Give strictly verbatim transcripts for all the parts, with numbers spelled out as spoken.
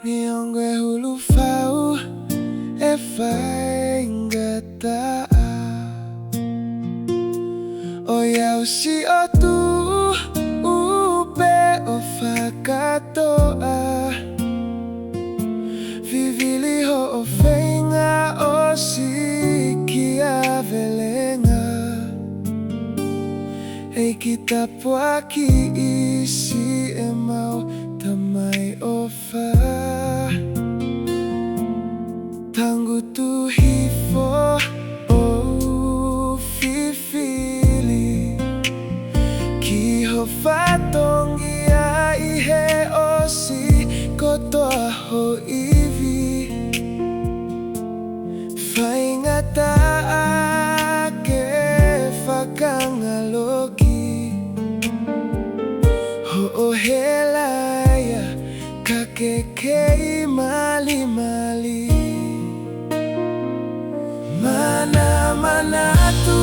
Neongo e hulu fau e faingataʻa, ʻoiauē siʻo tuʻu pē ʻo fakatoʻa. Vivili hoʻo feinga ʻo sikia velenga. ʻEiki, tāpuakiʻi siʻemau tamai ʻofa. Tangutu hifo ʻo fifili ki ho fatongia ʻi he ʻosi kotoa ho ivi. Faingataʻa ke fakangaloki hoʻo hela ia, ka ke kei malimali. Manamanatu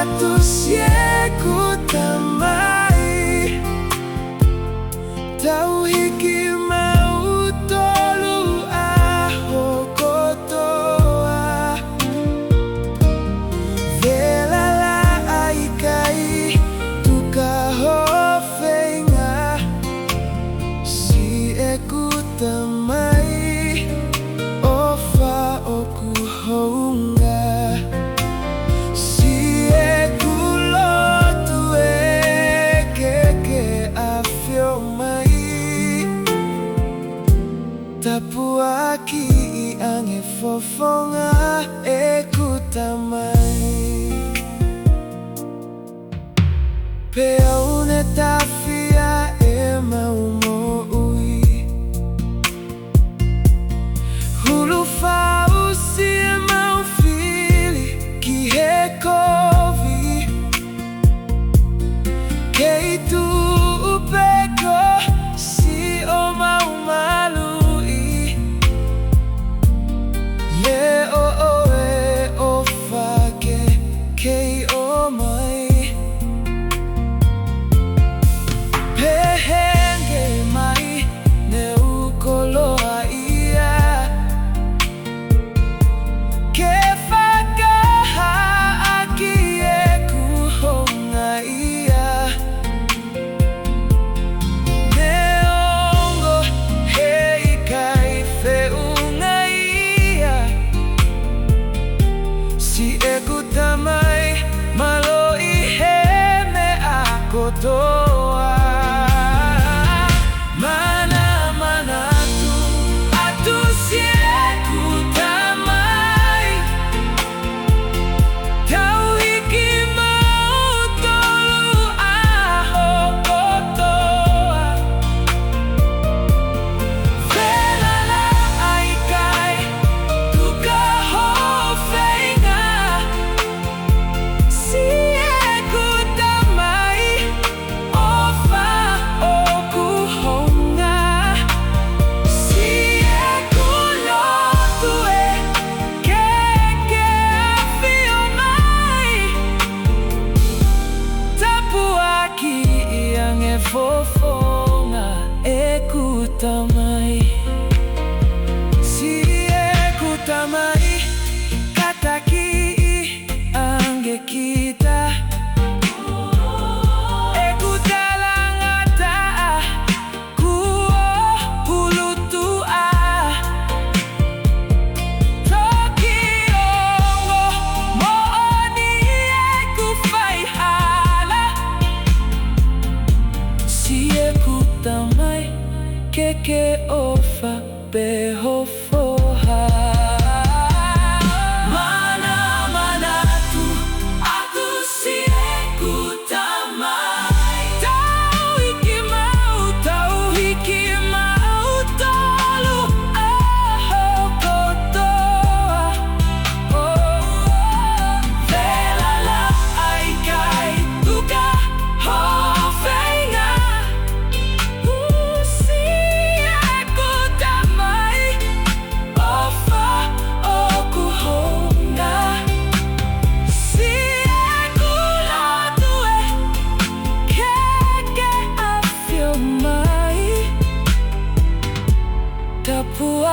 atu siʻeku Tamai, tau hiki mautolu ʻaho kotoa. Vela laʻa ʻikai, tuka ho feinga, siʻeku Tamai, ʻofa ʻoku hounga. Siʻeku lotu ē, ke ke ʻafio mai. Tāpuakiʻi ange fofonga ʻeku Tamai. Pea ʻoua naʻa tāfia ʻemau moʻui. Hulu fau siʻemau fili ki he kovi. Kei tuʻu pē ko siʻomau maluʻi. Leʻo ʻo e ʻofa ke kei ʻomai. Pehē ange mai, ne u koloaʻia. Ke fakahā ʻaki ʻeku houngaʻia. Neongo he ʻikai feʻunga ia, siʻeku Tamai, mālō ʻi he meʻa kotoa. Manamanatu atu siʻeku Tamai, tau hiki mautolu ʻaho kotoa. Vela laʻa ʻikai, tuka ho feinga, siʻeku Tamai, ʻofa ʻoku hounga. Siʻeku lotu ē, ke ke ʻafio mai. Tāpuakiʻi ange fofonga ʻeku Tamai. Siʻeku Tamai, kātakiʻi ange kita. ʻEku talangataʻa kuo hulutuʻa. Toki ongo moʻoni ʻeku faihala. Siʻeku Tamai, ke ke ʻofa pē ho foha. Manamanatu atu siʻeku Tamai, tau hiki mau, tau hiki mautolu ʻaho kotoa. Oh, vela laʻa ʻikai, tuka ho feinga, siʻeku Tamai, ʻofa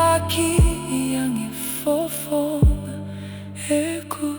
ʻaki ʻi ange fofonga ʻeku